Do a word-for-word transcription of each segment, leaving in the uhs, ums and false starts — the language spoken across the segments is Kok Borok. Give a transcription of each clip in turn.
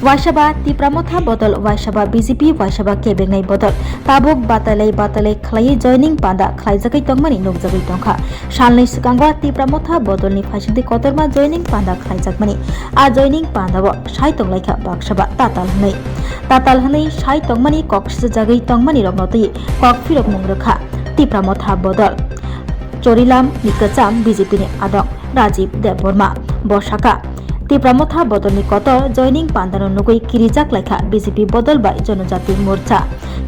Waisaba Tipra Motha bodol waisaba B J P waisaba kebengnai bodol tabuk batalai batalai khlaiwi joining panda khlaijagwi tongmani nukjagwi tongkha. Salnwi swkango Tipra Motha bodolni phaisingtwi kotorma joining panda khlaijakmani. A joining pandao sai tonglaikha baksaba tatal hwnwi. Tatal hwnwi sai tongmani kok sijagwi tongmani rokno twi kok phirokmung rwkha Tipra Motha bodol. Chorilam ni kwcham B J P ni adong Rajiv Debbarma. Bo sakha, Tipra Motha bodolni kotor joining pandano nugwi kirijak laikha B J P bodol bai Jonojati Morcha.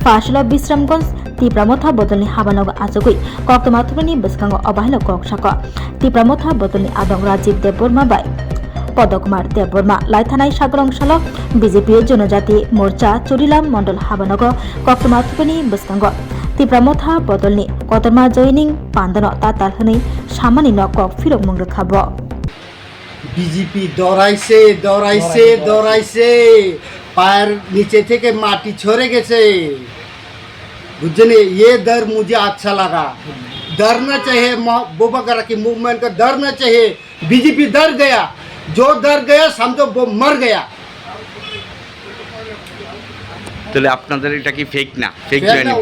Phasilo Bisramganj Tipra Motha bodolni habanogo achugwi koktwma thumnani bwskango obahaino kok sako. Tipra Motha bodolni adong Rajiv Debbarma bai Podokumar Debbarma laithanai sagrong salo B J P Jonojati Morcha Churilam Mondol habanogo koktwma thumnani bwskango Tipra Motha bodolni kotorma joining pandano tatal hwnwi samani no kok phirokmung rwkha bo. BJP ডরাইছে, ডরাইছে, ডরাইছে। পায়ের নিচে থেকে মাটি ঝরে গেছে। বুঝছেন? ये डर मुझे अच्छा लगा। डरना चाहिए, म-, बुबा गरा की मूवमेंट का डरना चाहिए। बीजेपी डर गया। जो डर गया, समझो वो मर गया। তাহলে আপনাদের এটা কি ফেক না? ফেক ফেক না, জয়েনিং?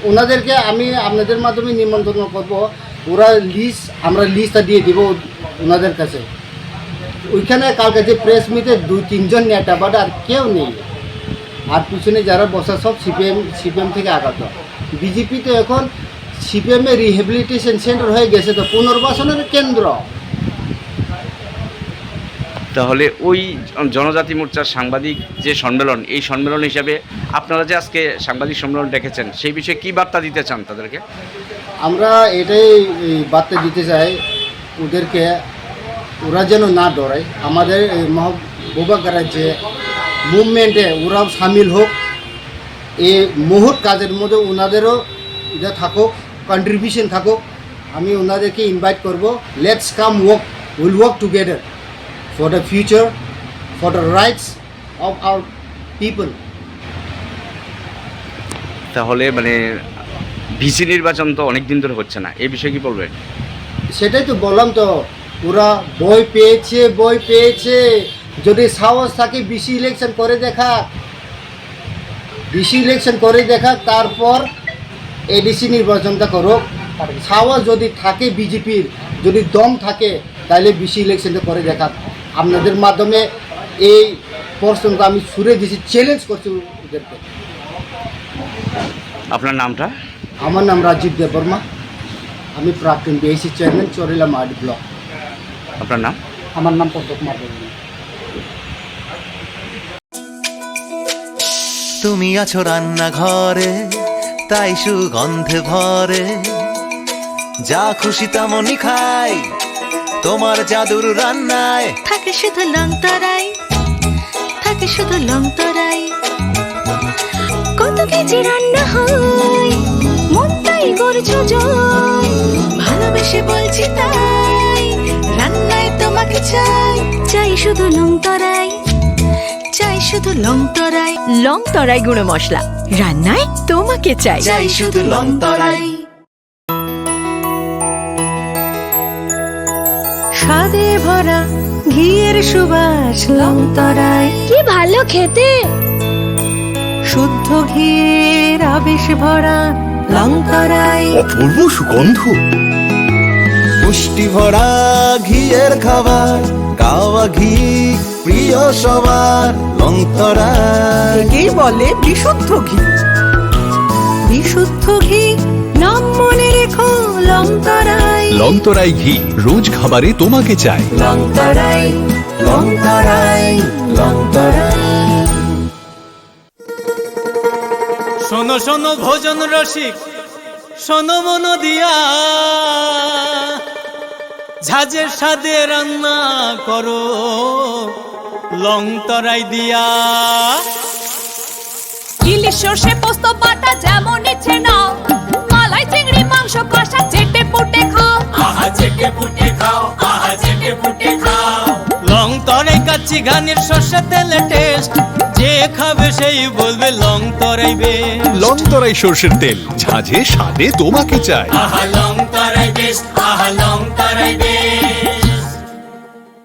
ওনাদেরকে আমি আপনাদের মাধ্যমে নিমন্ত্রণ করব। ওরা লিস্ট, আমরা লিস্টটা দিয়ে দিব ওনাদের কাছে। ওইখানে কালকে যে প্রেস মিটে দুই তিনজন নেতা বাদে আর কেউ নেই। আর পিছনে যারা বসা সব সিপিএম, সিপিএম থেকে আগত। বিজেপি তো এখন সিপিএম এর রিহ্যাবিলিটেশন সেন্টার হয়ে গেছে, তো পুনর্বাসনের কেন্দ্র। তাহলে ওই জনজাতি মোর্চার সাংবাদিক যে সম্মেলন, এই সম্মেলন হিসাবে আপনারা যে আজকে সাংবাদিক সম্মেলন ডেকেছেন, সেই বিষয়ে কি বার্তা দিতে চান তাদেরকে? আমরা এটাই, এই, বার্তা দিতে চাই ওদেরকে, ওরা যেন না ডরায়। আমাদের এই মহা-, বুবাগ্রার যে মুভমেন্টে ওরাও সামিল হোক, এই মহৎ কাজের মধ্যে ওনাদেরও এটা থাকুক, কন্ট্রিবিউশন থাকুক। আমি ওনাদেরকে ইনভাইট করব। Let's come work, we'll work together for the future, for the rights of our people. তাহলে মানে ভিসি নির্বাচন তো অনেক দিন ধরে হচ্ছে না, এই বিষয়ে কি বলবেন? সেটাই তো বললাম তো, ওরা ভয় পেয়েছে, ভয় পেয়েছে। যদি সাহস থাকে ভিসি ইলেকশন করে দেখা, ভিসি ইলেকশন করে দেখা, তারপর এডিসি নির্বাচনটা করো। সাহস যদি থাকে বিজেপির, যদি দম থাকে, তাহলে ভিসি ইলেকশনটা করে দেখা। আপনাদের মাধ্যমে এই প্রশ্নটা আমি ছুড়ে দিছি, চ্যালেঞ্জ করছি ওদেরকে। আপনার নামটা? আমার নাম রাজীব দেববর্মা, আমি প্রাক্তন বিএসি চেয়ারম্যান, চরিলা মার্ডি ব্লক। আপনার নাম? আমার নাম পদ্ম কুমার দেববর্মা। তুমি আছো রান্নাঘরে, তাই সুগন্ধে ভরে। যা খুশি তেমনই খাই, তোমার জাদুর রান্নায়। থাকে শুধু লং তরাই, থাকে শুধু লং তরাই। কত কেজি রান্না হয়, মনটাই করছো জয়। ভালোবেসে বলছি তাই, রান্নায় তোমাকে চাই। চাই শুধু লং তরাই, চাই শুধু লং তরাই। লং তরাই গুঁড়ো মশলা, রান্নায় তোমাকে চাই। চাই শুধু লং তরাই। স্বাদে ভরা ঘিয়ের সুবাস লং তরাই। কি ভালো খেতে! শুদ্ধ ঘিয়ের আবেশ ভরা লং তরাই। অপূর্ব সুগন্ধ। পুষ্টি ভরা ঘিয়ের খাবার, গাওয়া ঘি প্রিয় সবার, লং তরাই। একেই বলে বিশুদ্ধ ঘি। বিশুদ্ধ ঘি, নাম মনে রেখো, লং তরাই। লং তরাই ঘি, রোজ খাবারে তোমাকে চাই। লং তরাই, লং তরাই, লং তরাই। শোনো শোনো ভোজন রসিক, শোনো মন দিয়া, ঝাঁঝের স্বাদে রান্না করো লং তরাই দিয়া। ইলিশ সর্ষে পোস্ত বাটা যেমন ইচ্ছে নাও, মালাই চিংড়ি মাংস কষা চেটে পুটে খাও। আহা চেটে পুটে খাও, আহা চেটে পুটে খাও। লং তরাই কাচ্চি ঘানির সর্ষে তেলে টেস্ট, যে খাবে সেই বলবে লং তরাই বেস্ট। লং তরাই সর্ষের তেল, ঝাঁঝে স্বাদে তোমাকে চাই। আহা লং তরাই বেস্ট, আহা লং তরাই বেস্ট।